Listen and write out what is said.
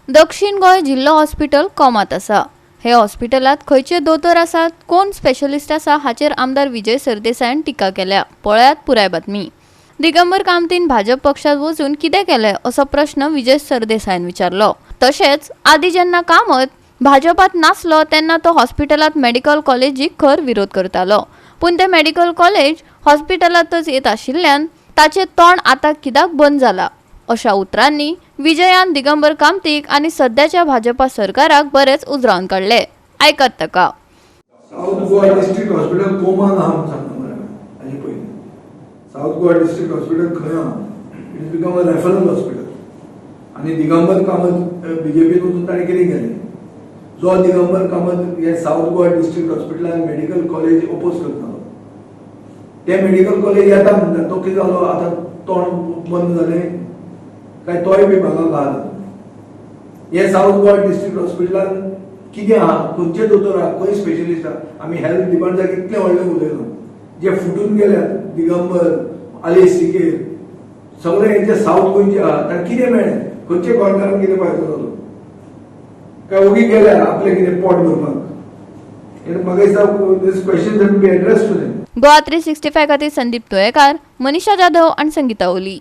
दक्षिण गोंय जिल्लो हॉस्पिटल कोमात आसा. हे हॉस्पिटलात खंयचे दोतोर आसात, कोण स्पेशलिस्ट आसा हाचेर आमदार विजय सरदेसायान टिका केल्या. पळयात पुराय बातमी. दिगंबर कामतीन भाजप पक्षात वचून कितें केलें असो प्रश्न विजय सरदेसायान विचारलो. तशेंच आदी जेन्ना कामत भाजपात नासलो तेन्ना तो हॉस्पिटलात मेडिकल कॉलेजीक खर विरोध करतालो, पूण ते मेडिकल कॉलेज हॉस्पिटलांतच येत आशिल्ल्यान ताचें तोंड आतां कित्याक बंद जाला अशा उतरांनी विजयान दिगंबर कामतीक आनी सद्याच्या भाजपा सरकाराक बरेच उजरावन काडले. आयकात ताका. साऊथ गोवा डिस्ट्रिक्ट हॉस्पिटल कोमान आहा म्हूण सांगता मरे हांवें. हाजे पयलीं साऊथ गोवा डिस्ट्रिक्ट हॉस्पिटल खंय आहा? It is become a referral hospital. आनी दिगंबर कामत बीजेपीन वचून ताणें कितें केलें? जो दिगंबर कामत हे साऊथ गोवा डिस्ट्रिक्ट हॉस्पिटलान मेडिकल कॉलेज ओपोज करतालो, ते मेडिकल कॉलेज येता म्हणटा, तो कितें जालो आतां? तोंड बंद जालें काय तोय बी भागाक आहा? हे साऊथ गोवा डिस्ट्रिक्ट हॉस्पिटलान कितें आहा? खंयचे दोतोर आहा? खंय स्पेशलिस्ट आहा? आमी हेल्थ डिपार्टमेंटाक इतलें व्हडलें उलयलो. जे फुटून गेल्यात, दिगंबर, आलेस सिकेर, सगळे हेंचे साऊथ गोंयचे आहा, तांकां कितें मेळ्ळें? खंयचे गोंयकारांक कितें फायदो जालो? काय ओगी गेल्या आपलें कितें पोट भरपाक? हे म्हाका दिसता, this question be address to them. Goa 365 खातीर संदीप तुयेकार, मनीषा जाधव आनी संगीता ओली.